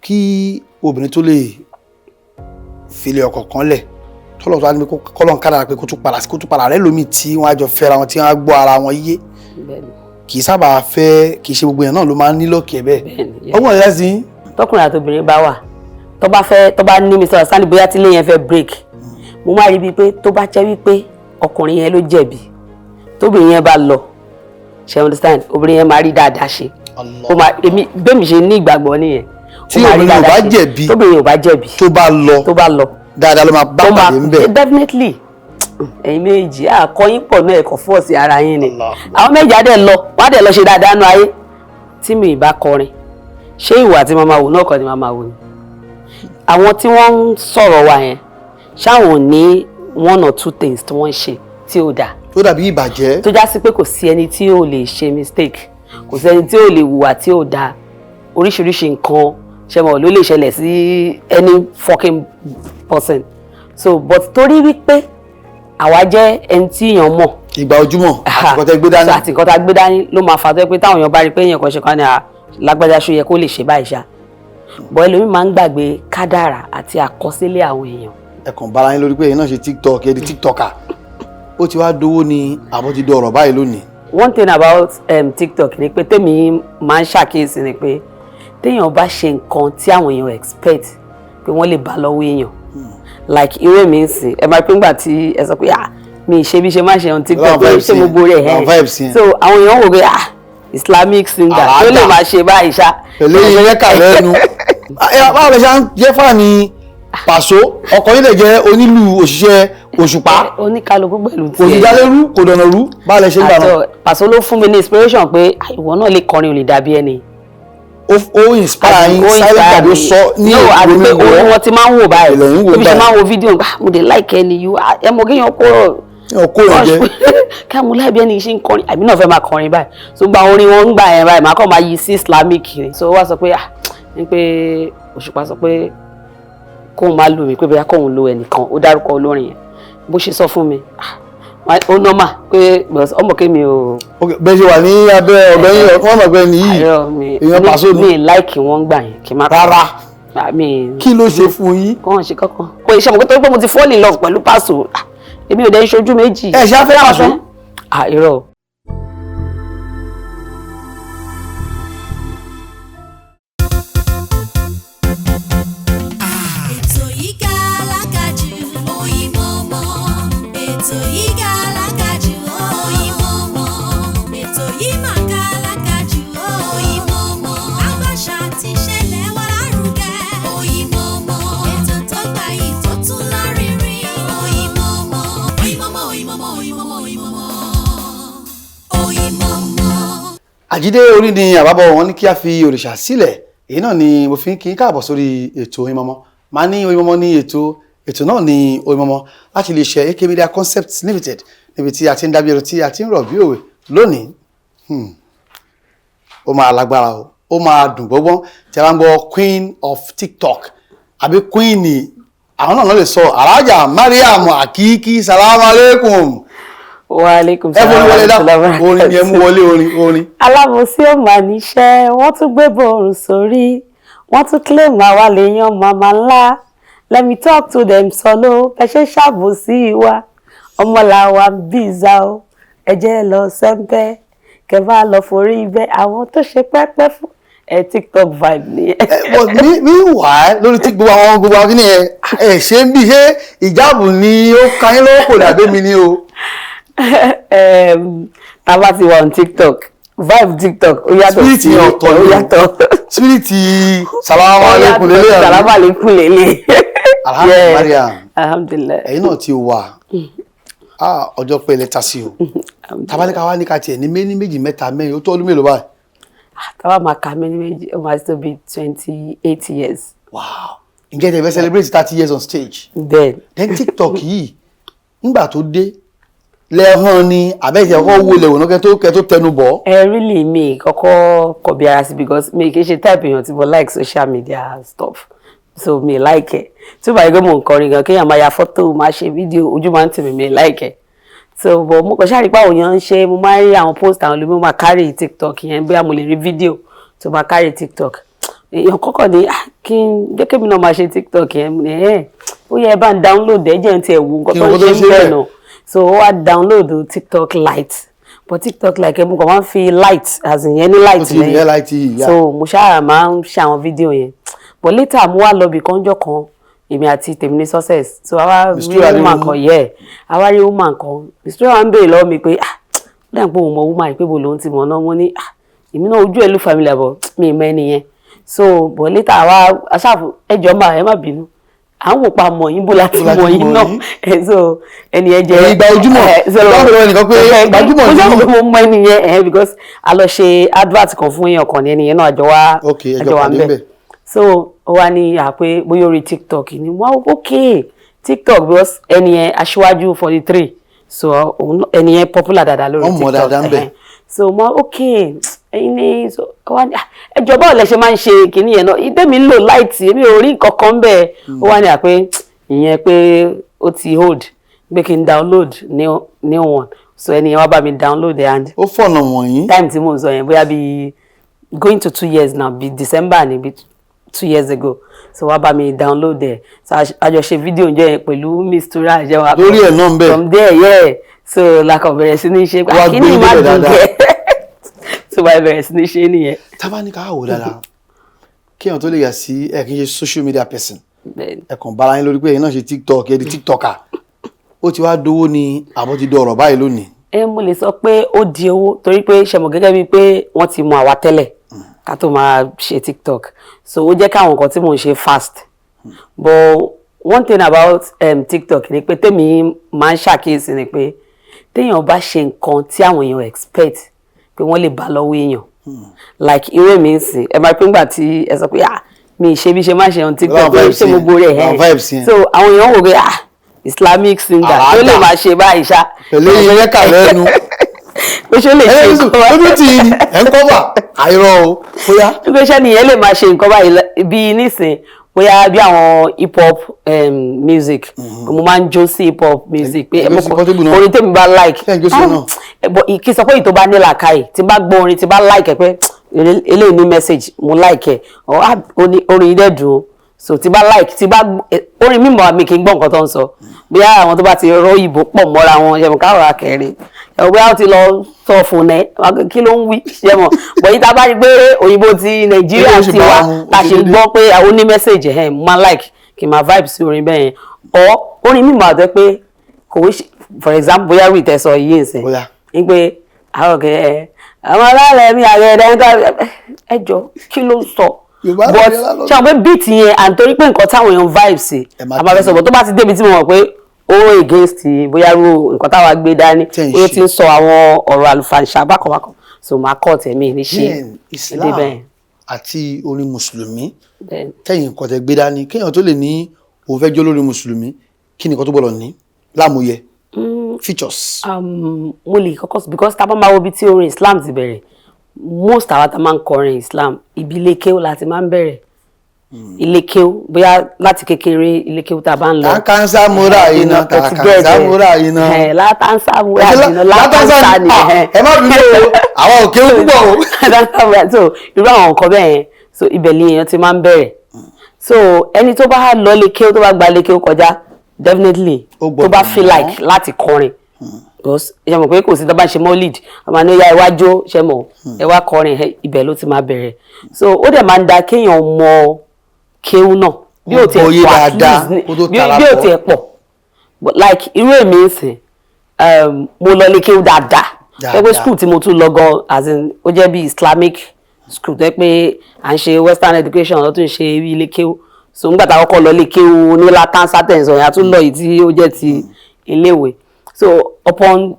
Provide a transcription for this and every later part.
Kí obìnrin tó lè filẹ̀ ọkọ kan lẹ̀, tọ́lọ̀ tó wá ní pé kọ́lọ̀ ń kára pé kó tún padà, kó tún padà rẹ́ lómi tí wọ́n á jọ fẹ́ra wọn, tí wọ́n á gbọ́ ara wọn yé, kì í sábà fẹ́, kì í ṣe gbogbo èèyàn náà ló máa ń ní luck ẹ̀ bẹ́ẹ̀. Ọgbọ́n ìyá sí. Tọkùnrin àti obìnrin bá wà, tó bá fẹ́, tó bá ní misunderstanding, bóyá tílé yẹn fẹ́ break, mo máa rí bíi pé tó bá jẹ́ wípé ọkùnrin yẹn ló jẹ̀bi, tóbìnrin yẹn bá lọ, ṣe understand, obìnrin yẹn máa rí dáadáa ṣe. Ó máa, èmi bẹ́ẹ̀ mi ṣe ní ìgbàgbọ́ nìyẹn. Tí obìnrin ò bá jẹ̀bi, tóbìnrin ò bá jẹ̀bi, tó bá lọ, tó bá lọ, dáadáa ló máa bá pàdé ńbẹ̀. Definitely. Ẹ̀yin méjì àkọyín pọ̀ náà, ẹ̀kọ́ force ara yín ni. Àwọn méjì á dẹ̀ lọ, wọ́n á dẹ̀ lọ ṣe dáadáa nú ayé. Tí mi ì bá kọrin, ṣé ìwà tí màmá wò náà kọ́ ni màmá wò ni? Àwọn tí wọ́n ń sọ̀rọ̀ wa yẹn, ṣáwọn ní one or two things tí wọ́n ń ṣe tí ò dáa, tó dàbí ìbàjẹ́, tó já sí pé kò sí ẹni tí ò lè ṣe mistake, kò sí ẹni tí ò lè hùwà tí ò dáa. Oríṣiríṣi nǹkan, ṣe mọ̀, ló lè ṣẹlẹ̀ sí any fucking person. So, but torí wípé àwa jẹ́ ẹni tí èèyàn mọ̀, ìgbà ojúmọ́ àti nǹkan tẹ́ gbé dání, àti nǹkan tá gbé dání ló máa fà tó yẹ pé táwọn èèyàn bá rí i pé èèyàn kan ṣe kan ní à lágbájá, ṣó yẹ kó lè ṣe báyìí ṣá? Bọ́ ẹlòmíì máa ń gbàgbé kádàrà àti àkọsílẹ̀ àwọn èèyàn. Ẹ kàn bára yín lórí pé ẹ̀yin náà ṣe TikTok, ẹ di TikToker, ó ti wá dowó ni àbọ̀ ti dọ̀rọ̀ báyìí lónìí? One thing about TikTok ni pé, tèmi máa ń ṣàkíyèsí ni pé téèyàn bá ṣe nǹkan tí àwọn èèyàn expect pé wọ́n lè bá lọ́wọ́ èèyàn, like irú èmi ń sìn, ẹ máa pín gbà tí ẹ sọ pé, ah, mi ṣe bí ṣe má ṣe on TikTok pé ṣé mo borí ẹ. So àwọn èèyàn wò pé, ah, Islamic singer tó lè máa ṣe báyìí ṣá. Pẹ̀lú ìyẹn kà lẹ́nu, báwo lè ṣe ń jẹ́ fan Pàṣọ, ọkọ yín lè jẹ́ onílù òṣìṣẹ́ Òṣùpá? Oníkálukú pẹ̀lú tiẹ̀, kò sì dálérú, kò dọ̀nà rú. Báwo lè ṣe ń gbà náà? Pàṣọ ló fún mi ní inspiration pé ìwọ náà lè kọrin, ò lè dàbí ẹni. Ó inspire yín silent tàbí ó sọ ní? No, àti pé orin wọn ti máa ń wò báyìí, bí ṣe máa ń wo fídíò, mo dé like ẹni yìí, ẹ mọ kéèyàn kó kó yẹn jẹ. Kí àwọn láìbí ẹni ṣe ń kọrin, àbí náà fẹ́ máa kọrin báyìí. So gba orin wọn ń gbà yẹn báyìí, màá kàn máa yí sí Islamic ni. So ó wá sọ pé, ah, ní pé Òṣùpá sọ pé kóun máa lù mí, pé bóyá kóun lo ẹnìkan, ó dárúkọ olórin yẹn. Bó ṣe sọ fún mi, ó normal pé ọmọ kémi ò. Bẹ́ẹ̀ ṣe wà ní abẹ́ ọ̀dọ́ yín, wọ́n mọ̀ pé nìyí èèyàn Pàṣọ ni. Mi like wọ́n gbà yẹn, kí n má. Rárá, kí ló ṣe fún yín? Kò hàn ṣe kankan, kò ṣe mọ̀ pé torí pé mo ti fall in love pẹ̀lú Pàṣọ, èmi ò dẹ́ ń ṣojú méjì. Ẹ ṣe á fẹ́ Pàṣọ? Ah, irọ́. Ètò yìí ga alágàjù, Oyinmomo. Ètò yìí ga alágàjù, Oyinmomo. Ètò yìí mà ga alágàjù, Oyinmomo. Àbàṣà ti ṣẹlẹ̀ wá lárugẹ, Oyinmomo. Ètò tó gbayì tó tún lárinrin, Oyinmomo. Oyinmomo, Oyinmomo, Oyinmomo, Oyinmomo. Oyinmomo. Àjídé orí ni àbábọ̀ wọn ní kí a fi òrìṣà sílẹ̀. Èyí náà ni mo fi ń kí n káàbọ̀ sórí ètò Oyinmomo. Máa ní Oyinmomo ní ètò, ètò náà ní Oyinmomo láti lè ṣe AK Media Concepts Limited, níbi tí a ti ń dábí ẹrù, tí a ti ń rọ̀ bí òwe. Lónìí, ó máa lágbára o, ó máa dùn gbọ́gbọ́n. Tí a bá ń gbọ́ Queen of TikTok àbí Queen, àwọn náà lè sọ, Alhaja Mariam Akiki, salamu alaikum. Wa alaikum. Ẹ fọlú wọlé dá, orin ni ẹ mú wọlé, orin, orin. Alábòsí ò mà níṣẹ́, wọ́n tún gbé borùn sórí, wọ́n tún claim àwa lèèyàn màmá ńlá. Let me talk to them solo. Ẹ ṣe ṣàbòsí wa, ọmọlàwà ń bíza o. Ẹ jẹ́ lọ sẹ́ńpẹ́, kẹ bá lọ forí bẹ́ àwọn tó ṣe pẹ́pẹ́ fún ẹ. TikTok vibe nìyẹn. But meanwhile, lórí tí gbogbo àwọn kìíní ẹ ẹ ṣe ń bí, ṣé ìjáàbù ni ó ka yín lọ́wọ́ kò dàbí mi ni o? Tá a bá ti wà on TikTok, vibe TikTok ó yàtọ̀. Spirit sí ọ̀tọ̀ ó ni. yàtọ̀. Spirit salamu alaikum lélẹ̀ àbí? Salamu alaikum lélẹ̀. Alhamdulilayi, Mariam. Alhamdulilayi. Ẹ̀yin náà ti wà, ọjọ́ pé lẹ́tà sí o. Tabalẹ́ka wa ní ká tiẹ̀ ní méní, méjì, mẹ́ta, mẹ́rin, ó tó ọdún mélòó báyìí? Táwa máa ka méní méjì, ó máa tó bí 28 years. Wow, ǹjẹ́ ẹ fẹ́ celebrate 30 years on stage? Bẹ́ẹ̀. Then TikTok yìí, nígbà tó dé lẹ́hàn ni àbẹ́jẹ́ ọkọ̀ wo lẹ̀wọ̀n náà kẹ́ tó tẹnu bọ̀? Ẹ really, mi kọ́kọ́ kọbi ara sí because mi kì í ṣe type èèyàn tí mo like social media stuff, so mi like ẹ. Tí ó bá yẹ pé mo ń kọrin gan, kéèyàn máa ya fọ́tò, máa ṣe fídíò, ojú máa ń tì mí, mi like ẹ. So but mo kàn ṣáà rí pé àwọn èèyàn ń ṣe, mo máa ń rí àwọn post àwọn olómi máa carry TikTok yẹn, bóyá mo lè rí fídíò tó máa carry TikTok. Èèyàn kọ́kọ́ ní, "Ah, kí n jẹ́ kémi náà máa ṣe TikTok yẹn." Mo ní, "Ẹ̀ ó yẹ, ẹ bá ń download ẹ, jẹ́ n tiẹ̀ wo nǹkan Kí tó ń nǹkan tó ṣe ń ń ṣe bẹ̀ bẹ́ẹ̀. náà." So ó wá download TikTok Lite, but TikTok Lite ẹ, mo kàn máa ń fi light, as in yẹn ní light Ó ti ní LITE, yeah. So mo ṣáà máa ń ṣe àwọn fídíò yẹn, but later mo wá lọ bì kan jọ kan, èmi àti tèmi ní success, so àwa Mr. rí woman Adéwọmú. kan yẹ, àwa rí woman kan. Mr. wa ń béèrè lọ́wọ́ mi pé, "Ah, ó dà pé òun mọ woman yìí, pé bò lòun ti mọ̀ náà." Mo ní, "Ah, èmi náà ojú ẹ̀ ló familiar, but mi ì mọ ẹni yẹn." So but later àwa aṣáàfù, "Ẹjọ́ máa ẹ má bínú, à ń wò pa mọ̀ yín, bó láti Bó láti mọ̀ yín mọ̀ náà?" yín. So ẹni yẹn jẹ́ Ẹ̀yin gba ojúmọ̀. So Báwo ni ẹnìkan pé gbajúmọ̀ mo ni ṣe yín? pé mo mọ ẹni yẹn because a lọ ṣe advert kan fún èèyàn kan ní ẹni yẹn náà, àjọ wa Ok, ẹ jọ àjọ wa pàdé ń bẹ̀. ńbẹ̀. So ó wá ní àpé bóyá orí TikTok ni wọ́n. Ok, TikTok, because ẹni yẹn aṣíwájú 43, so òun ẹni yẹn popular dáadáa lórí Wọ́n mọ̀ TikTok. dáadáa ńbẹ̀. Ẹhẹ́n. So mo ok, ẹ̀yin ni. So ó wá ní, "Ah, ẹ jọ̀ọ́, báwo lẹ ṣe máa ń ṣe kinní yẹn náà? Ìdé mi ń lò Lite, èmi ò rí nǹkan kan bẹ́ẹ̀." Ó wá ní àpé ìyẹn pé ó ti hold, pé kí n download new one. So ẹni yẹn wá bá mi download ẹ̀ and Ó fọ̀nà wọ̀nyí. time tí mò ń sọ yẹn, bóyá bí going to 2 years now, bí December ni, bí 2 years ago. So wá bá mi download ẹ̀, so a jọ ṣe fídíò ǹjọ́ yẹn pẹ̀lú Mistura àjẹwà. Lórí ẹ̀ náà ń bẹ̀. From there, yeah, so la kàn bẹ̀rẹ̀ sí ní ṣe pé Wá àkíní gbé má débẹ̀ dùn dáadáa. kẹ́. So wá bẹ̀rẹ̀ sí ní ṣe nìyẹn. Tábà ní ká wò dáadáa, kéèyàn tó lè yà sí ẹ, kì í ṣe social media person. Bẹ́ẹ̀ni. Ẹ kàn bára yín lórí pé ẹ̀yin náà ṣe TikTok, ẹ di TikToker. Ó ti wá dówó ni àbọ̀ ti dọ̀rọ̀ báyìí lónìí? Ẹ, mo lè sọ pé ó di owó, torí pé ṣe mọ̀ gẹ́gẹ́ bíi pé wọ́n ti mọ àwa tẹ́lẹ̀ ká tó máa ṣe TikTok, so ó jẹ́ káwọn nǹkan tí mò ń ṣe fast. But one thing about TikTok ni pé tèmi máa ń ṣàkíyèsí ni pé téèyàn bá ṣe nǹkan tí àwọn èèyàn expect pé wọ́n lè bá lọ́wọ́ èèyàn, like irú èmi ń sìn, ẹ máa pín gbà tí ẹ sọ pé, "Ah, mi ì ṣe bí ṣe máa ṣe on TikTok," Láwọn pé vibes ṣé yẹn, gbogbo rẹ̀ láwọn vibes yẹn. So àwọn èèyàn wò pé, "Ah, Islamic singer tó lè Àràdà. máa ṣe báyìí ṣá?" Pẹ̀lú eyín rẹ́kà lẹ́nu. Pé ṣó lè Ẹ ṣe ẹ nǹkan báyìí? Lójú tì í ni ẹ̀ ń kọ́fà àìrọ̀ o, bóyá. Pé ṣé nìyẹn lè máa ṣe nǹkan báyìí bí nísìn, bóyá bí àwọn hip hop music, mo máa ń jó sí hip hop music pé Ẹ jó sí Portable náà. orin tèmi bá like. Ṣé ẹ ń jó sí náà? But kí sọ pé èyí tó bá ní làákàyè, tí n bá gbọ́ orin tí bá like ẹ, pé eléyìí ní message, mo like ẹ, or ah, orin yìí dẹ̀ dùn o. So tí bá like, tí bá orin mímọ́ mi, kì í gbọ́ nǹkan tó ń sọ. Bóyá àwọn tó bá ti rọ ìbò pọ̀ mọ́ra wọn, ṣe mọ̀ káwọn akẹrin ẹ̀, bóyá ó ti lọ sọ fún ẹ, kí ló ń wí, ṣe mọ̀ bọ̀ yìí, tá a bá rí pé òyìnbó ti Nàìjíríà Eléyìí ó sì ti bá wá wa mu, ó tá a ṣe ṣe ń déédéé. gbọ́ pé ó ní message ẹ̀, mo máa like kí n máa vibe sí orin bẹ́ẹ̀ yẹn, or orin mímọ́ àti pé kò ń ṣe, for example, bóyá rí ìtẹ̀sọ yìí ń sìn Bóyá. ní pé àwọn ọ̀gẹ̀ ẹ̀, àwọn alálẹ̀ mi àgẹ̀dẹ̀ ń ká, ẹ jọ, kí ló ń sọ? Yorùbá But náà ni alálọ̀. ṣe àwọn pé beat yẹn, and torí pé nǹkan táwọn èèyàn vibe sí, Ẹ máa a máa fẹ́ sọ, tẹ̀lé. but tó bá ti débi tí mo mọ̀ pé ó against bóyá irú nǹkan táwa gbé dání, Tẹ̀ ń bóyá ó ṣe. ti ń sọ àwọn ọ̀rọ̀ àlùfàǹṣà bákanbákan, so máa kọ́ tẹ̀mí ní ṣe Then Islam débẹ̀. àti orin mùsùlùmí Bẹ́ẹ̀. tẹ̀yìn nǹkan tẹ gbé dání, kéèyàn tó lè ní òun fẹ́ jó lórí mùsùlùmí, kí ni nǹkan tó gbọ́dọ̀ ní lámúyẹ, features? Mo lè kọ́kọ́, because tá a bá máa wo ibi tí orin Islam ti bẹ̀rẹ̀, most àwa tá a máa ń kọrin Islam, ibi ilé kéwú la ti máa ń bẹ̀rẹ̀. Ilé kéwú, bóyá láti kékeré, ilé kéwú tá a bá ń lọ. Tàkànṣá múra iná, tàkànṣá múra iná. Látàǹsá múra iná, látàǹsá ni. Ẹ má bínú o, àwọn òkè púpọ̀ o. Látàǹsá múra. So irú àwọn nǹkan bẹ́ẹ̀ yẹn, so ibẹ̀ ni èèyàn ti máa ń bẹ̀rẹ̀. So ẹni tó bá lọ lé kéwú, tó bá gba lé kéwú kọjá, definitely Ó tó bá gbọ́dọ̀ feel mọ̀. like láti kọrin, because ṣe mọ̀ pé kò sí tó bá ṣe mọ́lìd, ọmọ ní ó yá, ẹ wá jó, ṣe mọ̀, ẹ wá kọrin, ibẹ̀ ló ti máa bẹ̀rẹ̀. So ó dẹ̀ máa ń da kéèyàn mọ kéwú náà bí ó tiẹ̀ Gbọ́yé pọ̀, at dáadáa, least kó tó tara bí ó bọ̀. tiẹ̀ pọ̀. But like irú èmi ń sìn, mo lọ lé kéwú dáadáa pé Dáadáa. school tí mo tún lọ gan, as in ó jẹ́ bí Islamic school tó yẹ pé à ń ṣe western education, ló tún ṣe ilé kéwú. So nígbà tá a kọ́kọ́ lọ ilé kéwú ní látàǹsá tẹ̀sán yẹn, a tún lọ yìí tí ó jẹ́ ti iléèwé. So upon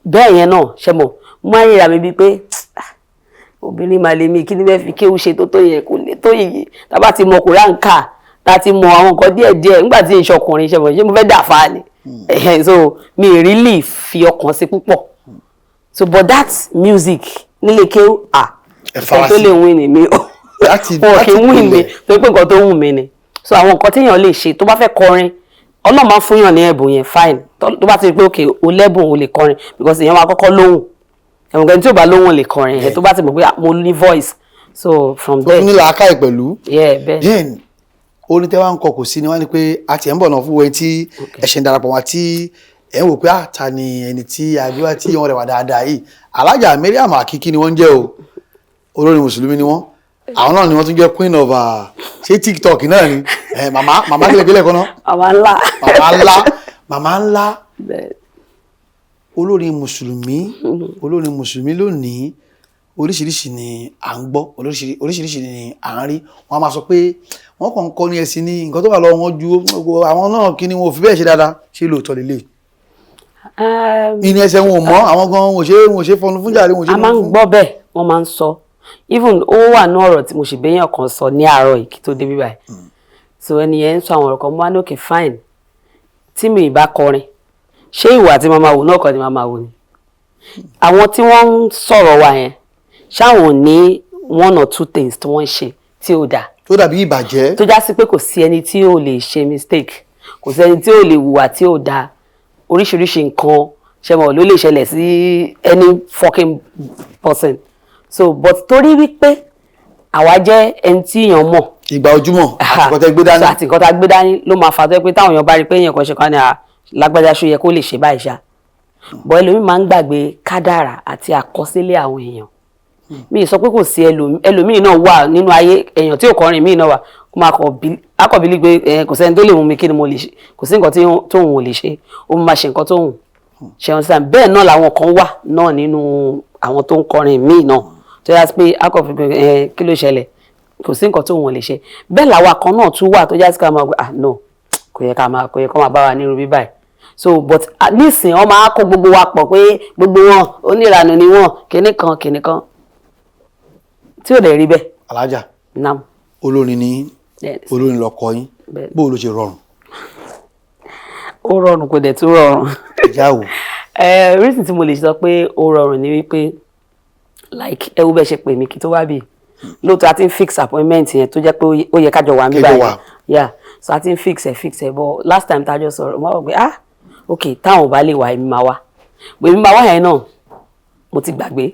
bẹ́ẹ̀ yẹn náà, ṣe mọ̀, mo máa ń ríra mi bíi pé, "Ah, obìnrin máa lè mi, kí ni fẹ́ẹ́ fi kéwú ṣe tó tó yẹ? Kò lè tó yìí." Tá a bá ti mọ Kùránì kà, tá a ti mọ àwọn nǹkan díẹ̀ díẹ̀, nígbà tí ìṣọkùnrin, ṣe mọ̀, ṣé mo fẹ́ dà fa ni? Ẹ̀hẹ́n, so mi ì really fi ọkàn sí púpọ̀. So but that music nílé kéwú, ah, Ẹ ìfẹ́ fara tó sí. lè win ni mi wọn Láti kì í win mi ìpìlẹ̀. torí pé nǹkan tó wù mí ni. So àwọn nǹkan téèyàn lè ṣe tó bá fẹ́ kọrin, Ọlọ́run máa ń fún yàn ní ẹ̀bùn yẹn, fine. Tó bá ti rí pé okay, o lẹ́bùn, o lè kọrin, because èèyàn máa kọ́kọ́ lóhùn. Ẹ̀wọ̀n kan tí ò bá lóhùn lè kọrin ẹ̀, tó bá ti mọ̀ pé, ah, mo ní voice, So from Tó tún ní there, làákàyè pẹ̀lú. Yeah, bẹ́ẹ̀. Then orin tẹ́ wá ń kọ kò sí ni wọ́n ní pé a ti ẹ̀ ń bọ̀ náà fún wẹ́n tí ẹ̀ṣẹ̀ ń darapọ̀ wọn tí ẹ̀ ń wò pé àta ni ẹni tí àgbéwá tí wọ́n rẹwà dáadáa yìí. Alájà Mariam Akiki ni wọ́n ń jẹ́ o, olórin mùsùlùmí ni wọ́n. Àwọn náà ni wọ́n tún jẹ́ queen of ṣé TikTok náà ni. Màmá màmá kílẹ̀ kílẹ̀ kan náà. Màmá ńlá. Màmá ńlá, màmá ńlá. Bẹ́ẹ̀. Olórin mùsùlùmí, olórin mùsùlùmí lónìí, oríṣiríṣi ni à ń gbọ́, oríṣiríṣi ni à ń rí. Wọ́n á máa sọ pé wọ́n kàn ń kọ́ ní ẹ̀sìn ní nǹkan tó wà lọ́wọ́ wọn ju àwọn náà kí ni wọn ò fi bẹ́ẹ̀ ṣe dáadáa. Ṣé lóòótọ́ lélẹ̀? Ìní ẹsẹ̀ wọn ò mọ́ àwọn gan, wọn ò ṣe fọnú fún jàre, wọn ò ṣe A máa ń fún. gbọ́ bẹ́ẹ̀, wọ́n máa ń sọ. Even ó wà ní ọ̀rọ̀ tí mo sì béèyàn kan sọ ní àárọ̀ yìí kí tó dé bíbáyìí. So ẹni yẹn ń sọ àwọn ọ̀rọ̀ kan, mo wá ní okay, fine, tí mi ì bá kọrin, ṣé ìwà tí màá máa wò náà kọ́ ni màá máa wò ni? Àwọn tí wọ́n ń sọ̀rọ̀ wa yẹn, ṣáwọn ò ní one or two things tí wọ́n ń ṣe tí ò dáa tó dàbí ìbàjẹ́? Tó já sí pé kò sí ẹni tí ò lè ṣe mistake, kò sí ẹni tí ò lè hùwà tí ò dáa. Oríṣiríṣi nǹkan ṣe mọ̀ ló lè ṣẹlẹ̀ sí any fucking person. So but torí wípé àwa jẹ́ ẹni tí èèyàn mọ̀, ìgbà ojúmọ́ àti nǹkan tẹ́ gbé dání. So, àti nǹkan tá a gbé dání ló máa fà tó yẹ pé táwọn èèyàn bá rí i pé èèyàn kan ṣe kan ní à lágbájá, ṣó yẹ kó lè ṣe báyìí ṣá? Bọ́ ẹlòmíì máa ń gbàgbé kádàrà àti àkọsílẹ̀ àwọn èèyàn. Mi ì sọ pé kò sí ẹlòmíì náà wà nínú ayé èèyàn tí ò kọrin míì náà wà kó máa kọ bí akọ̀bílí pé ẹ kò sẹ́ni tó lè mú mi, kí ni mo lè ṣe? Kò sí nǹkan tí tóun ò lè ṣe, ó máa ṣe nǹkan tóun ṣe. Understand? Bẹ́ẹ̀ náà làwọn kan wà náà nínú àwọn tó ń kọrin míì náà tó yà sí pé akọ̀bí pé ẹ kí ló ṣẹlẹ̀, kò sí nǹkan tóun ò lè ṣe. Bẹ́ẹ̀ làwa kan náà tún wà tó yà sí ká máa gbé, ah no, kò yẹ kó máa bá wa nírú bí báyìí. So but nísìnyí wọ́n máa kó gbogbo wa pọ̀ pé gbogbo wọn oníranù ni wọn, kinní kan kinní kan, tí ò lè rí bẹ́ẹ̀. Alájà, Nam. olórin ni, Yes. olórin lọkọ yín. Bẹ́ẹ̀. Bó ló ṣe rọrùn? Ó rọrùn, kò dẹ̀ tún rọrùn. Ìjà wò. Reason tí mo lè sọ pé ó rọrùn ni wípé like ẹ wo bẹ́ẹ̀ ṣe pè mí kí tó wá bì, lóòótọ́ a ti ń fix appointment yẹn tó jẹ́ pé ó yẹ kájọ wà mí Kẹjọ báyìí. wà. Yeah, so a ti ń fix ẹ, but last time tájọ sọ̀rọ̀, mo wá wò pé ah ok, táwọn ò bá lè wá, èmi máa wá. But èmi máa wá yẹn náà, mo ti gbàgbé.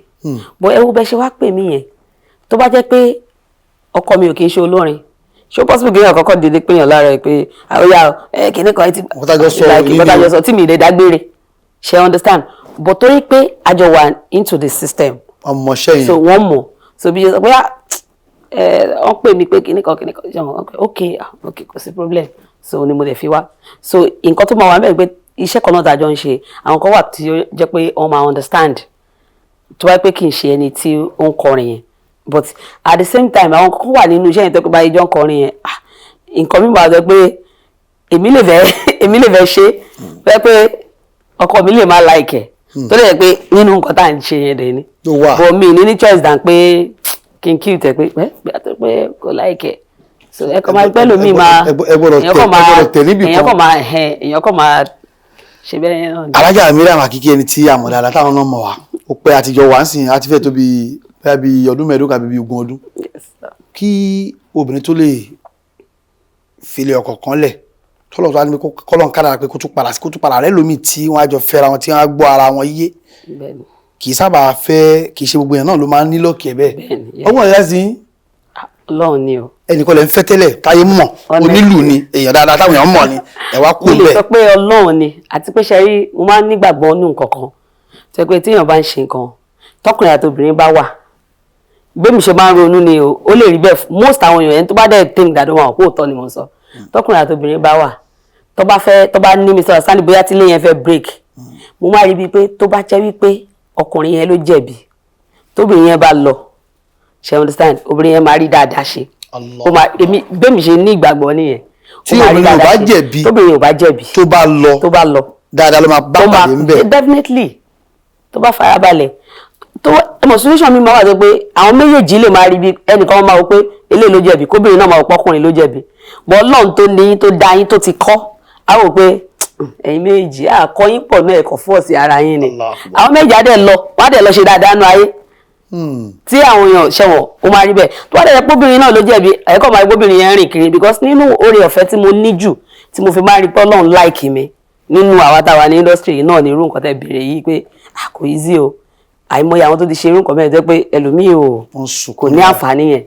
But ẹ wo bẹ́ẹ̀ ṣe wá pè mí yẹn, tó bá jẹ́ pé ọkọ mi ò kì í ṣe olórin, ṣé ó possible kéèyàn kọ́kọ́ dédé péyàn lára ẹ pé àwòyá ẹ kìíní kan ẹ ti Nǹkan tá a jọ sọ like ní nǹkan tá a ni jọ o. sọ tí mi ì lè dágbére ṣe, understand? But torí pé a jọ wà into the system, ọmọọṣẹ́ yẹn. So wọ́n mọ̀. So bí sọ pé ah, ẹ wọ́n pè mí pé kìíní kan kìíní kan ṣe wọn ok, ah ok, kò sí problem. So ni mo lè fi wá. So nǹkan tó máa wà mẹ́rin pé iṣẹ́ kan náà tá a jọ ń ṣe, àwọn kan wà tí ó jẹ́ pé wọ́n máa understand tó wáyé pé kì í ṣe ẹni tí ó ń kọrin yẹn. But at the same time, àwọn kan wà nínú iṣẹ́ yẹn tó pé báyìí jọ ń kọrin yẹn, ah nǹkan mi máa sọ pé èmi lè fẹ́ ṣe fẹ́ pé ọkọ mi lè má like ẹ̀, tó lè jẹ́ pé nínú nǹkan tá à ń ṣe yẹn dẹ̀ ni. Ló wà. But mi ní choice than pé kí n kí tẹ pé ẹ pé àti pé kò like ẹ̀. So ẹ kàn máa pẹ́ lómi máa ẹ gbọ́dọ̀ èèyàn tẹ̀- kàn máa ẹ gbọ́dọ̀ tẹ̀ níbì èèyàn kan. kàn máa ẹ̀hẹ́n, èèyàn kàn máa ṣe bẹ́ẹ̀ yẹn náà ni. Alájà Mariam Akiki, ẹni tí a mọ̀ dáadáa táwọn náà mọ̀ wá, ó pẹ́ àtijọ́ wá ń sìn, àti fẹ́ tó bí bóyá bí ọdún 15 àbí bí 20 ọdún. Yes, sir. Kí obìnrin tó lè filẹ̀ ọkọ kan lẹ̀, tọ́lọ̀ tó wá ní pé kọ́lọ̀ ń kádàrá pé kó tún padà rẹ́ lómi tí wọ́n á jọ fẹ́ra wọn, tí wọ́n á gbọ́ ara wọn yé, Bẹ́ẹ̀ni. kì í sábà fẹ́, kì í ṣe gbogbo èèyàn náà ló máa ń ní luck ẹ̀ bẹ́ẹ̀. Bẹ́ẹ̀ni, yeah. Ọgbọ́n ìyá sí. Ah, Ọlọ́run ni o. Ẹnìkan lẹ ń fẹ́ tẹ́lẹ̀ táyé mọ̀, Honestly. onílù ni, èèyàn dáadáa táwọn èèyàn mọ̀ ni, ẹ wá kú Mo lè bẹ́ẹ̀. sọ pé Ọlọ́run ni, àti pé ṣe rí, mo máa ń nígbàgbọ́ nínú nǹkan kan tó yẹ pé téèyàn bá ń ṣe nǹkan, tọkùnrin àti obìnrin bá wà, bẹ́ẹ̀ mi ṣe máa ń ronú ni o, ó lè rí bẹ́ẹ̀ most àwọn èèyàn. Ẹni tó bá dẹ̀ think that wọn kó òótọ́ ni mo ń sọ, tọkùnrin àti obìnrin bá wà, tó bá fẹ́, tó bá ní misunderstanding, bóyá tílé yẹn fẹ́ break, mo máa rí bíi pé tó bá jẹ́ wípé ọkùnrin yẹn ló jẹ̀bi, tóbìnrin yẹn bá lọ, ṣe understand, obìnrin yẹn máa rí dáadáa ṣe. Allah. Ó máa, èmi bẹ́ẹ̀ mi ṣe ní ìgbàgbọ́ nìyẹn. Tí Ó máa rí obìnrin ò dáadáa bá ṣe. jẹ̀bi, Tóbìnrin ò bá jẹ̀bi, tó bá lọ, tó bá lọ, dáadáa ló máa bá tó máa pàdé ńbẹ̀. Definitely, tó bá farabalẹ̀, tó ẹmọ solution mi máa wà tó pé àwọn méjèèjì lè máa rí bí ẹnìkan máa wò pé eléyìí ló jẹ̀bi, kóbìnrin náà máa wò pọ́kùnrin ló jẹ̀bi, bọ́ Ọlọ́run tó ní yín, tó dá yín, tó ti kọ́, á wò pé ẹ̀yin méjì àkọ́ yín pọ̀ náà, ẹ̀kọ́ force ara yín ni. Allahu Akbar. Àwọn méjì á dẹ̀ lọ, wọ́n á dẹ̀ lọ ṣe dáadáa nú ayé tí àwọn èèyàn ṣẹ̀wọ̀n, ó máa rí bẹ́ẹ̀. Tó bá dẹ̀ jẹ́ póbìnrin náà ló jẹ̀bi, ẹ̀kọ́ máa rí póbìnrin yẹn rìn kiri, because nínú oore ọ̀fẹ́ tí mo ní jù tí mo fi máa rí pé Ọlọ́run like mi nínú àwa táwa ní industry yìí náà ní irú nǹkan tẹ́ béèrè yìí pé ah, kò easy o. Àìmọye àwọn tó ti ṣe irú nǹkan mẹ́rin tó jẹ́ pé ẹlòmíì ò Wọ́n sunkún kò ní àǹfààní yẹn,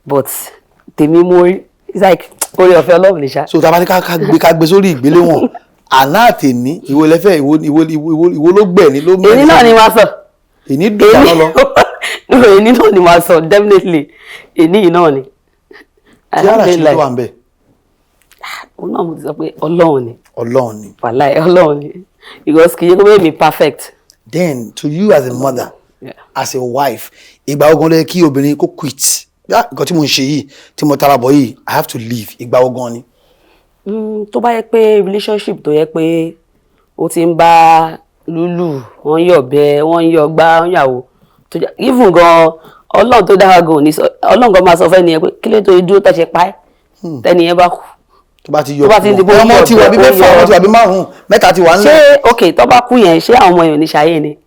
but tèmi mo rí, it's like oore ọ̀fẹ́ Ọlọ́run ní ṣá. So tá a bá ní ká gbé sórí ìgbéléwọ̀n àná àtẹ̀ní, ìwo lẹ́fẹ̀, ìwo ló gbẹ̀ ní ló Èyí náà ni màá sọ. Èní dùn dáná lọ. No, èyí náà ni màá sọ, definitely èyí yìí náà ni. Tí ara ṣe tó wà ń bẹ̀? Òun náà mo ti sọ pé Ọlọ́run ni. Ọlọ́run ni. Wàláì, Ọlọ́run ni, because kì í ṣe pé bẹ́ẹ̀ mi perfect. Then to you as a mother, as a wife, ìgbà ogun ló yẹ kí obìnrin kó quit? Ah, nǹkan tí mo ń ṣe yìí, tí mo tara bọ̀ yìí, I have to leave, ìgbà ogun ni? Tó bá yẹ pé relationship tó yẹ pé ó ti ń bá lúlù, wọ́n ń yọ̀bẹ, wọ́n ń yọgbá, wọ́n ń yàwó tó jẹ́ even gan, Ọlọ́run tó dára gan ò ní sọ, Ọlọ́run gan máa sọ fẹ́ nìyẹn pé kí ló tó dúró tó ṣe pa ẹ́ tẹ́ni yẹn bá kú. Tó bá ti yọ Tó bá ti ń di bó ń ọmọ yọ ti wà bí ọ̀bẹ, ó mẹ́fà, yọ. ọmọ ti wà bí márùn-ún, mẹ́ta ti wà Ṣé ńlẹ̀. Ok, tó bá kú yẹn, ṣé àwọn ọmọ yẹn ò ní ṣayé ni?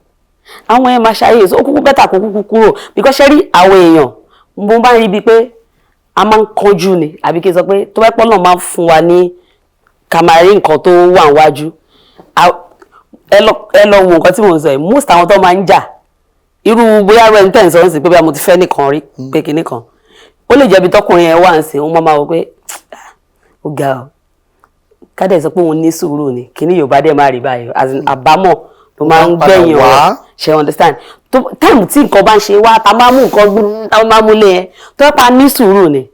Àwọn yẹn máa ṣayé, so ó kúkú better kó kúkú kúrò, because ṣé rí àwọn èèyàn, mo bá ń rí bíi pé a máa ń kánjú ni, àbí kí n sọ pé tó bá pọ́ náà máa ń fún wa ní ká máa rí nǹkan tó wà níwájú. Ẹ lọ wo nǹkan tí mò ń sọ yìí. Most àwọn tó máa ń jà, irú bóyá rẹ̀ ń tẹ̀ ń sọ ń sìn pé bí mo ti fẹ́ nìkan rí pé kinní kan, ó lè jẹ́ ibi tọkùnrin yẹn wà ń sìn, ó máa wò pé ó ga ọ, kádẹ̀ sọ pé òun ní sùúrù ni, kíní Yorùbá dẹ̀ máa rí báyìí, as in àbámọ̀ ló máa ń Padà gbẹ̀yìn wá. ọ̀rọ̀. Ṣe understand? Tó táìmù tí nǹkan bá ń ṣe wá, ta máa mú nǹkan tá máa mú lé yẹn, tó bá ní sùúrù ni,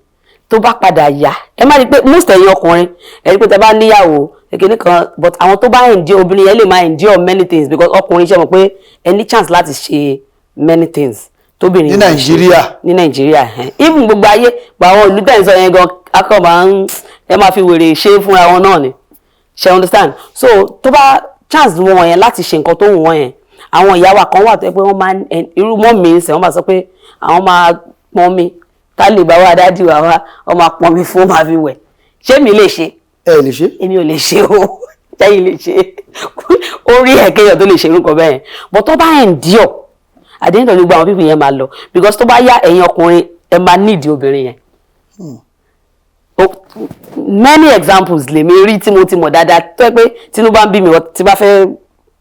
tó bá padà yá, ẹ má rí i pé most ẹ̀yin ọkùnrin, ẹ rí i pé tẹ bá níyàwó kíní kan, but àwọn tó bá endure, obìnrin yẹn lè máa endure many things, because ọkùnrin, ṣe mọ̀ pé ẹ ní chance láti ṣe many things tóbìnrin Ní ò lè ṣe. Nàìjíríà. Ní Nàìjíríà, even gbogbo ayé gba àwọn ìlú tẹ̀ ń sọ yẹn gan, akọ máa ń ẹ máa fi wèrè ṣe fúnra wọn náà ni. Ṣe understand? So tó bá chance wọn yẹn láti ṣe nǹkan tó wù wọ́n yẹn, àwọn ìyá wa kan wà tó yẹ pé wọ́n máa ń irú mọ́ mi ń sẹ̀, wọ́n máa sọ pé àwọn máa pọn mi tá lè bá wa dádì wa wá, wọ́n máa pọn mi fún, máa fi wẹ̀. Ṣé mi lè ṣe? Ẹ lè ṣe. Èmi ò lè ṣe o. Jẹ́yìn lè ṣe orí ẹ̀ kéèyàn tó lè ṣe irúkọ bẹ́ẹ̀, but tó bá endure, at the end of the day, gbogbo àwọn people yẹn máa lọ, because tó bá yá, ẹ̀yin ọkùnrin, ẹ máa nídìí obìnrin yẹn. Many examples lèmi rí tí mo ti mọ̀ dáadáa, tó yẹ pé tínú bá ń bí mi, tí bá fẹ́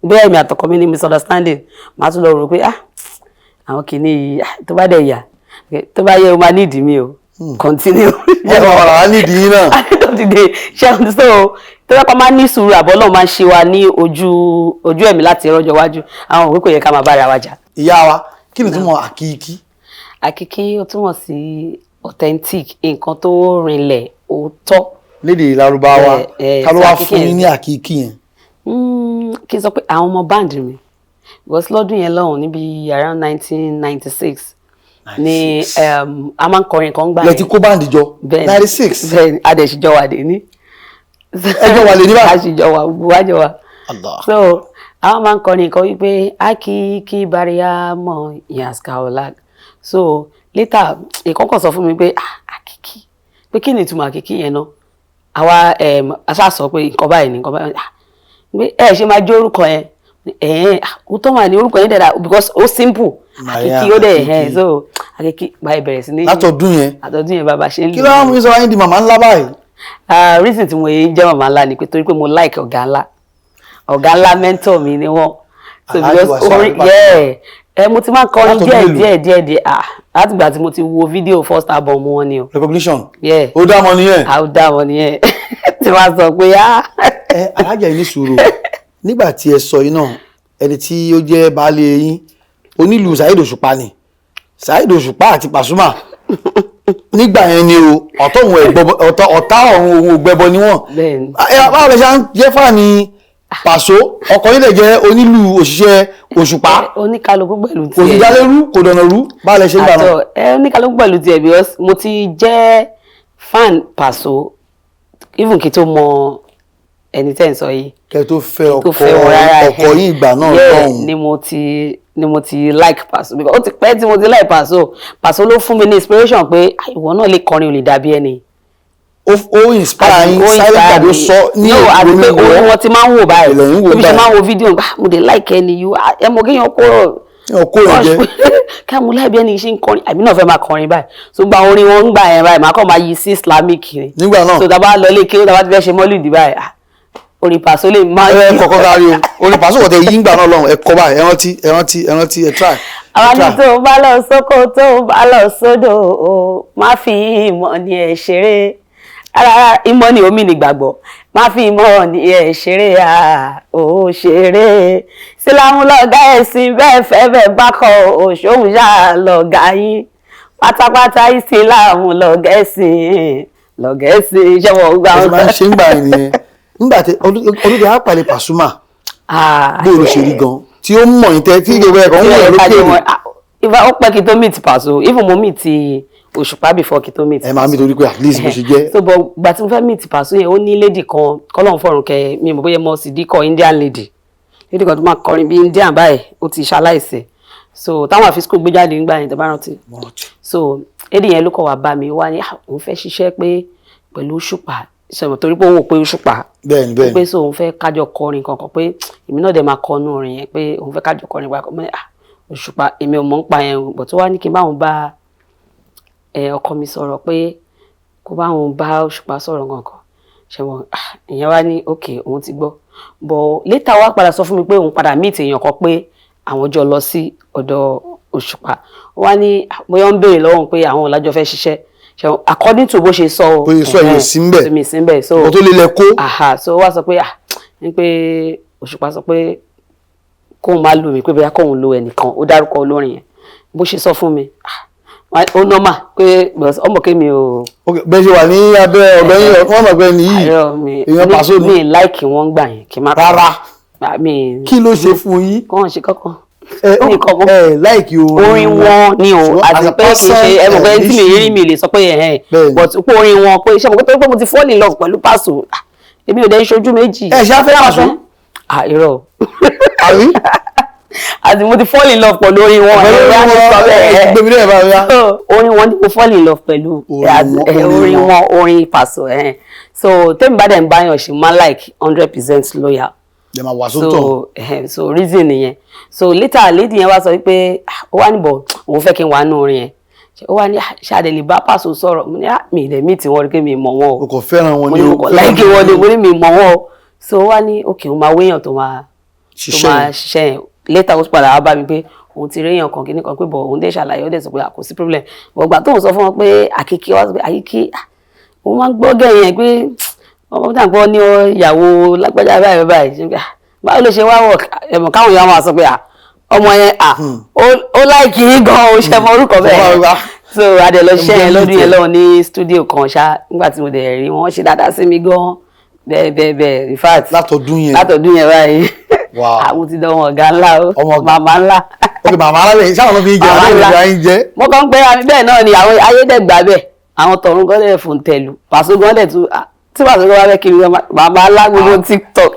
bẹ́ẹ̀, èmi àtọkọ mi ní misunderstanding, màá tún lọ rò pé ah, àwọn kìíní yìí, ah, tó bá dẹ̀ yà, tó bá yẹ, o máa nídìí mi o, continue. Wọ́n sọ wàrà wá nídìí yín náà. At the end of the day, ṣe so tó bá pa máa ní sùúrù, àbọ̀ náà máa ń ṣe wa ní ojú ojú ẹ̀mí láti rọ́jọ́ iwájú, àwọn òwe kò yẹ ká máa bára wa jà. Ìyá wa, kí ni túmọ̀ àkíkí? Àkíkí, ó túmọ̀ sí authentic, nǹkan tó rinlẹ̀, òótọ́. Lédè Lárúbáwá. Ká ló wá So àkíkí fún yẹn- yín ní àkíkí yẹn? Kí n sọ pé àwọn ọmọ band mi, because lọ́dún yẹn lọ́hùn, níbi around 1996 ni a máa ń kọrin kan gbà Lẹ ti kó band jọ? Bẹ́ẹ̀ni. 96? Bẹ́ẹ̀ni, a dẹ̀ sì jọ wà dé ní. Ẹjọ́ wà lè ní báyìí? A sì jọ wà, gbogbo wa jọ wà. Allah. So àwọn máa ń kọrin kan wípé akiki bariamọ yaskaola. So later, ìkọ́kọ̀ sọ fún mi pé ah, akiki, pé kí ni ìtumọ̀ akiki yẹn náà? Àwa aṣáà sọ pé nǹkan báyìí ni nǹkan báyìí, ah, pé ẹ ṣe máa jó orúkọ yẹn, ẹ̀ẹ́n ó tó mà ní orúkọ yẹn dẹ̀dà, because ó simple. Maria Akiki, ó dẹ̀ Akiki. ẹ̀hẹ́n, so akiki báyìí bẹ̀rẹ̀ sí ní. Látọdún yẹn? Àtọdún yẹn, bàbá ṣe ń Kí ló wá mú yín sọ wáyé di màmá ńlá báyìí? Ah, reason tí mo yẹ jẹ́ màmá ńlá ni pé torí pé mo like ọ̀gá ńlá, ọ̀gá ńlá mentor mi ni wọ́n. So Alhaji because Wasiu orin Ayinde. Yeah, ẹ mo ti máa ń kọrin Látọdún díẹ̀ mélòó? díẹ̀ díẹ̀ díẹ̀. Ah, látìgbà tí mo ti wo fídíò first album wọn ni o. Recognition. Yeah. Ó dá mọ nìyẹn. Àwọn dá wọn nìyẹn tí wọ́n sọ pé ah. Ẹ alájà yìí, ní sùúrù, nígbà tí ẹ sọ yìí náà, ẹni tí ó jẹ́ baálé yín, onílù Saheed Òṣùpá ni, Saheed Òṣùpá àti Pasuma nígbà yẹn ni o, ọ̀tọ̀ òun ẹ̀gbọ́ ọ̀tá ọ̀run òun ògbẹ́bọ ni wọ́n. Bẹ́ẹ̀ni. Ẹ báwo lẹ ṣe ń jẹ́ fan Pàṣọ, ọkọ yín lè jẹ́ onílù òṣìṣẹ́ Òṣùpá? Oníkálukú pẹ̀lú Kò sì tiẹ̀. dálérú, kò dọ̀nà rú, báwo lẹ ṣe ń gbà náà? Àtọ ẹ, oníkálukú pẹ̀lú tiẹ̀, because mo ti jẹ́ fan Pàṣọ even kí tó mọ ẹni tẹ́ ń sọ yìí. Kẹ́ tó fẹ́ Tó ọkọ fẹ́ wọn rárá. ọkọ yín ìgbà náà Yeah, lọ́hùn. ni mo ti like Paso, because ó ti pẹ́ tí mo ti like Paso. Paso ló fún mi ní inspiration pé ah, ìwọ náà lè kọrin, ò lè dàbí ẹni. Ó inspire yín Ó silent inspire tàbí ó mi. sọ ní No, àti pé ìrònú orin wọn ti máa ń wò báyìí, Ìlẹ̀ ń wò bí ṣe báyìí. máa ń wo fídíò, ah, mo dé like ẹni yìí, ah, ẹ mọ kéèyàn kó Ọkọ rẹ̀ jẹ́. Ká mo láì bí ẹni ṣe ń kọrin, àbí náà fẹ́ máa kọrin báyìí. So gba orin wọn ń gbà yẹn báyìí, màá kàn máa yí sí Islamic ni. Nígbà náà. So tá a bá lọ ilé kí tá a bá ti fẹ́ ṣe mọ́lìdì báyìí, ah, ó Orin Paso lè má. Ẹ kọ̀kọ́ kárí o, orin Paso kò tẹ yí ń gbà náà lọ́hùn. Ẹ kọ́ báyìí, ẹ rántí, ẹ rántí, ẹ rántí, ẹ try. Ẹ Àwọn ní try. tó bá lọ sóko, tó bá lọ sódò o, má fi ìmọ̀ ní ẹ̀ ṣeré rárá. Ìmọ̀ ni omi nígbàgbọ́, má fi ìmọ̀ ní ẹ̀ ṣeré à ó ṣeré. Sílámù lọ́gá ẹ̀sìn, bẹ́ẹ̀ fẹ́ bẹ́ẹ̀ bá kọ òṣòwò ṣáà lọ́gá yín pátápátá. Ìsìlámù lọ́gá ẹ̀sìn, lọ́gá ẹ̀sìn ṣẹ́wọ̀n gbà. Ẹ ti máa ń ṣe ń gbà yẹn nìyẹn. Nígbà tí ọdún tí a pàdé Pasuma, bó ló ṣe rí gan tí ó mọ̀ yín tẹ́ tí ìjọba ẹ̀kọ́ ń wọ̀ lókè? Ìfà ó pẹ́ kí n tó meet Paso. Even mo meet Òṣùpá before kí n tó meet. Ẹ máa mi torí pé at least bó ṣe jẹ́. So but gbà tí mo fẹ́ meet Paso yẹn, ó ní lady kan, kọ́lọ́n fọ̀rùn kẹ, mi ò mọ̀ bóyá mo sì díkọ̀, Indian lady, lady kan tó máa kọrin bí Indian báyìí, ó ti ṣaláìsí. So táwọn àfi school gbé jáde nígbà yẹn, tó bá rántí. So lady yẹn ló kọ̀ wá bá mi, wá ní, "Ah, òun fẹ́ ṣiṣẹ́ pé pẹ̀lú Òṣùpá sọ̀rọ̀ torí pé òun wò pé Òṣùpá bẹ́ẹ̀ni bẹ́ẹ̀ni pé so òun fẹ́ kájọ kọrin kankan, pé èmi náà dẹ̀ máa kọnu orin yẹn, pé òun fẹ́ kájọ kọrin papọ̀." Mo ní, "Ah, Òṣùpá, èmi ò mọ̀ ń pa yẹn o." But tó wá ní kí n bá òun bá ọkọ mi sọ̀rọ̀, pé kó bá òun bá Òṣùpá sọ̀rọ̀ kankan ṣẹ̀wọ̀n. Ìyẹn wá ní ok, òun ti gbọ́. But later wá padà sọ fún mi pé òun padà meet èèyàn kan, pé àwọn jọ lọ sí ọ̀dọ̀ Òṣùpá. Ó wá ní bóyá ó ń béèrè lọ́wọ́ òun pé àwọn ọ̀làjọ fẹ́ ṣiṣẹ́ ṣẹ̀wọ̀n, according to bó ṣe sọ o. Bó ṣe sọ, èèyàn sí ńbẹ̀. Mi sí ńbẹ̀, so Nǹkan tó lé lẹ kó. Aha, so ó wá sọ pé, ah, ní pé Òṣùpá sọ pé kóun má lù mí, pé bóyá kóun lo ẹnìkan, ó dárúkọ olórin yẹn. Bó ṣe sọ fún mi, ah, ó normal pé because ọmọ kémi ò Ok, bẹ́ẹ̀ ṣe wà ní abẹ́ ọ̀dọ́ yín, wọ́n mọ̀ pé ní yìí Àìrọ̀ mi èèyàn Paso ni. Mi like wọn gbà yẹn, kí n má Rárá. Ah, mi Kí ló ṣe fún yín? Kàn ṣe kankan. Ẹ Mi kàn mọ́. Ẹ like orin Orin wọn ni o. Ṣùgbọ́n as Àti a pé kì í ṣe person, ẹ mọ̀ pé tí mi rí, mi lè sọ pé ẹ̀hẹ́n. But pé orin wọn, pé iṣẹ́ mọ̀ pé mo ti fall in love pẹ̀lú Paso. Ah, èmi ò dẹ̀ ń ṣojú méjì. Ẹ ṣe á fẹ́ Paso? Ah, irọ́. Àbí? Àti mo ti fall in love pẹ̀lú orin wọn. Pẹ̀lú Ẹ̀, orin bóyá wọn, mo sọ bẹ́ẹ̀. ẹ gbé mi lẹ́yìn báyìí, yá. So, orin wọn ni mo fall in love pẹ̀lú. Orin wọn, orin orin wọn. wọn, orin Paso ẹ̀. So tẹ́mi bá dẹ̀ ń báyọ̀ ṣe máa like 100% loyal. Ẹ máa wà sóńtọ̀. So so reason nìyẹn. So later lady yẹn wá sọ wípé, ah, ó wá níbọ̀ òun fẹ́ kí n wà nù orin yẹn. Ó wá ní, ah, ṣáàdẹ̀ lè bá Paso sọ̀rọ̀? Mo ní, ah, mi ì dẹ̀ meet wọn rí, pé mi ì mọ̀ wọn o. O kò fẹ́ràn wọn Mo ni ní o. mo kàn like wọn ni, mo ní mi ì mọ̀ wọn o. So ó wá ní ok, òun máa wéyàn tó máa tó ṣiṣẹ́ máa yẹn. ṣiṣẹ́ yẹn. Later ó padà wá bá mi pé òun ti réyàn kan kíní kan, pé bọ̀ òun dẹ̀ ṣàlàyé, ó dẹ̀ sọ pé kò sí problem. But gbà tóun sọ fún wọn pé Àkìkí wá sọ pé Àkìkí, ah, òun máa ń gbọ́ gẹ̀ yẹn pé ọmọ tá à ń gbọ́ ní ìyàwó lágbájá báyìí báyìí ṣe pé, ah, báwo ló ṣe wá wọ̀ ẹ̀mọ̀ káwọn èèyàn máa sọ pé, ah, ọmọ yẹn, ah, ó like yín gan o, ṣe mọ orúkọ bẹ́ẹ̀. Wá. So adẹ lọ ṣiṣẹ́ yẹn lọ́dún yẹn Ẹ. lọ́wọ́ ní studio kan ṣá. Nígbà tí mo dẹ̀ rí wọn, ṣe dáadáa sí mi gan, bẹ́ẹ̀ bẹ́ẹ̀ bẹ́ẹ̀, in fact. Látọdún yẹn. Látọdún yẹn báyìí. Wow. Àwọn ti dán wọn ọ̀gá ńlá o. Ọmọ ọ̀gá. Màmá ńlá. Ok, màmá alálẹ̀ sáwọn ọmọ fi ń jẹ Màmá alẹ́ ńlá. ìgbà yín jẹ. Mo kàn ń pẹ́ àmì bẹ́ẹ̀ náà ni àwọn ayédègbà bẹ́ẹ̀, àwọn tọ̀run gan dẹ̀ fún tẹ̀lú Paso gan dẹ̀ tún, ah, tí Paso gan bá fẹ́ kiri gan, màmá ńlá gbogbo TikTok.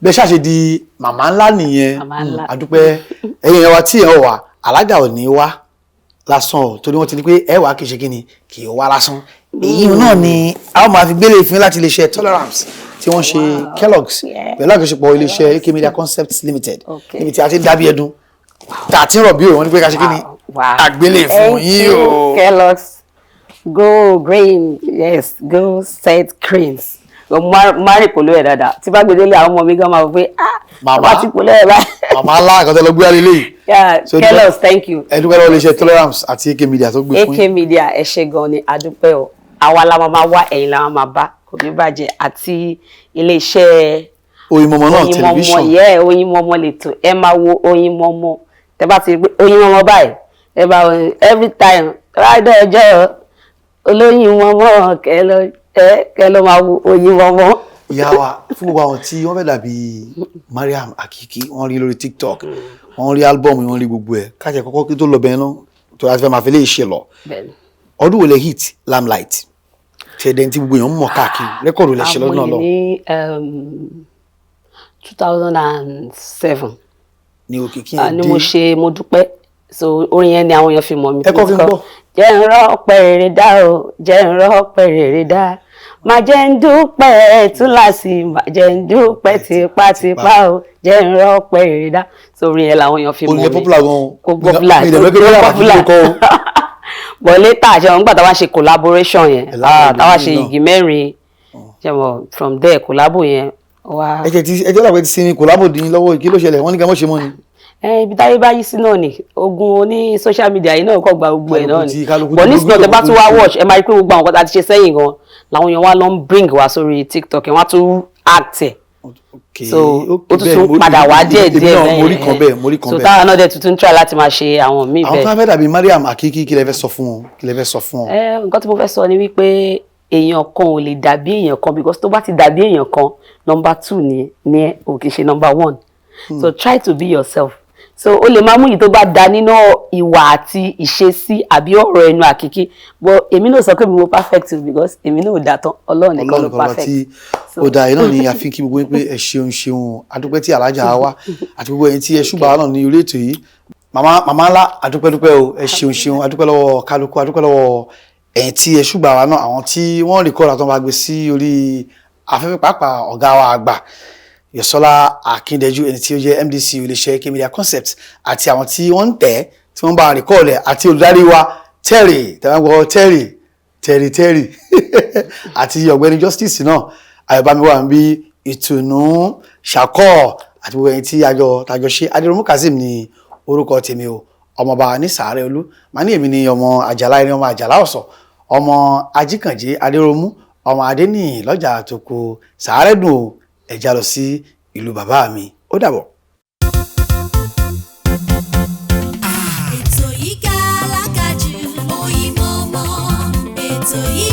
Bẹ́ẹ̀ ṣáà ṣe di màmá ńlá nìyẹn. Màmá ńlá. Àdúpẹ́ ẹ̀yin ẹ̀wà tí ẹ̀ wà alájà ò ní wá lásán o, torí wọ́n ti ní pé ẹ wà kì í ṣe kí ni kì í wá lásán. Èyí náà ni a ó máa fi gbélé ìfín láti iléeṣẹ́ Tolerance tí wọ́n ṣe Kellogg's pẹ̀lú àjọṣepọ̀ iléeṣẹ́ AK Media Concepts Limited, níbi tí a ti ń dábí ẹdun tá a ti ń rọ̀ bí òun, wọ́n ní pé ká ṣe kí ni àgbélé fún Thank yín you, o. Kellogg's go green, yes, go set greens. Mari polo ẹ̀ dáadáa. Tí bá gbedele, àwọn ọmọ mi gan máa wọ pé, ah, Màmá. bàbá ti polo ẹ̀ báyìí. Màmá ńlá àkọ́tẹ́ lọ gbé wálé léyìí. Yeah, So, Kellogg's, thank you. Ẹ dúpẹ́ lọ́wọ́ iléeṣẹ́ Tolerance àti AK Media tó gbé fún AK yín. Media, ẹ ṣé gan ni, adúpẹ́ o. Àwa la máa wá, ẹ̀yin la máa bá, kò ní bàjẹ́, àti iléeṣẹ́ Oyinmomo náà Oyinmomo. tẹlifíṣàn. Yẹ Oyinmomo lètò, ẹ máa wo Oyinmomo. Tẹ bá ti rí pé Oyinmomo báyìí, ẹ bá wo every time rádọ ọjọ́ Olóyinmomo, kẹ lọ ẹ kẹ lọ máa wo Oyinmomo. Ìyá wa, fún gbogbo àwọn tí wọ́n fẹ́ dàbí Mariam Akiki, wọ́n rí lórí TikTok, wọ́n rí album, wọ́n rí gbogbo ẹ̀ káàkiri, kọ́kọ́ kí tó lọ bẹ́ẹ̀ náà tó láti fẹ́ máa fi lè ṣe lọ. Bẹ́ẹ̀ni. Ọdún wo lẹ hit Limelight ṣe dẹ́n tí gbogbo èèyàn mọ̀ káàkiri? Record lẹ ṣe lọ́dún náà lọ? Àwọn ní 2007. Ní òkìkí Ah, yẹn ni dé. Mo ṣe Mo Dúpẹ́. So orin yẹn ni àwọn èèyàn fi mọ̀ mí. Ẹ kọ́ kí n gbọ́. Jẹ́ ń rọ́pẹ́ rere dá o, jẹ́ ń rọ́pẹ́ rere dá, má jẹ́ ń dúpẹ́ túláàsì, má jẹ́ ń dúpẹ́ tipátipá o, jẹ́ ń rọ́pẹ́ rere dá. So orin yẹn làwọn èèyàn fi mọ̀ Orin mí. yẹn popular gan. Kò popular. Mi ìdẹ̀mẹ́ pé Mariam Akiki kọ́ o. But later, ṣe wọn gbà táwa ṣe collaboration yẹn, Ẹ̀ láwọn ah, táwa ṣe ẹlòmíì náà. Igi Mẹ́rin. Ṣe mo from there, collabo yẹn wá. Ẹ jẹ́ ti ẹ jẹ́ làpẹ́ ti sinmi collabo dín lọ́wọ́. Kí ló ṣẹlẹ̀? Wọ́n ní ká mọ̀ ṣe mọ́ ni. Ẹ ibi táyé bá yí sí náà ni ogun oní social media yìí náà kọ́ gba gbogbo ẹ̀ náà Kálukú ni. kálukú But ti nísìnyí náà, tẹ bá tún wá gbogbo watch, ẹ máa rí pé gbogbo àwọn nǹkan tá a ti ṣe sẹ́yìn gan làwọn èèyàn wá lọ ń bring wá sórí TikTok ẹ̀, wọ́n á tún act ẹ̀. So ó tún bẹ́ẹ̀ tún padà wá díẹ̀ èmi díẹ̀ náà mo rí kan bẹ́ẹ̀, mo rí kan So bẹ́ẹ̀. táwa náà dẹ̀ tuntun try láti máa ṣe àwọn míì Àwọn bẹ́ẹ̀. tó wá fẹ́ dàbí Mariam Akiki, kí lẹ fẹ́ sọ fún wọn? Kí lẹ fẹ́ sọ fún wọn? Ẹ nǹkan tí mo fẹ́ sọ ni wípé èèyàn kan ò lè dàbí èèyàn kan, because tó bá ti dàbí èèyàn kan, number two ni ẹ ò kì í ṣe number one. So try to be yourself. So o lè máa mú èyí tó bá da nínú ìwà àti ìṣesí àbí ọ̀rọ̀ ẹnu Àkìkí, but èmi náà sọ pé mi mo perfect o, because èmi náà ò dà tán. Ọlọ́run nìkan ló Ọlọ́run kan lọ́ba perfect. tí ó da iná ni. A fi kí gbogbo yín pé ẹ ṣeun ṣeun, adúpẹ́ tí alájà wa àti gbogbo ẹ̀yin tí ẹ ṣùgbọ́n wa náà ní orí ètò yìí. Màmá, màmá ńlá, adúpẹ́ dúpẹ́ o, ẹ ṣeun ṣeun, adúpẹ́ lọ́wọ́ kálukú, adúpẹ́ lọ́wọ́ ẹ̀yin tí ẹ ṣùgbọ́n wa náà, àwọn tí wọ́n record àtọ́ bá gbé sí orí afẹ́fẹ́, pàápàá ọ̀gá wa àgbà Yọ̀sọ́lá Akíndẹ́jú, ẹni tí ó jẹ́ MDC iléeṣẹ́ AK Media Concept, àti àwọn tí wọ́n ń tẹ̀ tí wọ́n bá record ẹ̀, àti olùdarí wa Terry, tẹ̀wọ́n gbọ́ Terry, Terry, Terry, àti ọ̀gbẹ́ni Justice náà, Ayọ̀bámi wà ń bí, Ìtùnú Ṣàkọ́, àti gbogbo ẹ̀yin tí àjọ tàjọ ṣe. Adéròmú Kazeem ní orúkọ tèmi o, ọmọọba ní Sàárẹ̀ Olú. Màá ní èmi ní ọmọ Àjàlá ẹni, ọmọ Àjàlá ọ̀sọ̀, ọmọ Ajíkànjé Adéròmú, ọmọ Adéníyì lọ́jà àtòkò Sàárẹ̀ dùn o. Ẹ̀já lọ sí ìlú bàbá mi. Ó dàbọ̀. Ètò yìí ga alágàjù, Oyinmomo. Ètò yìí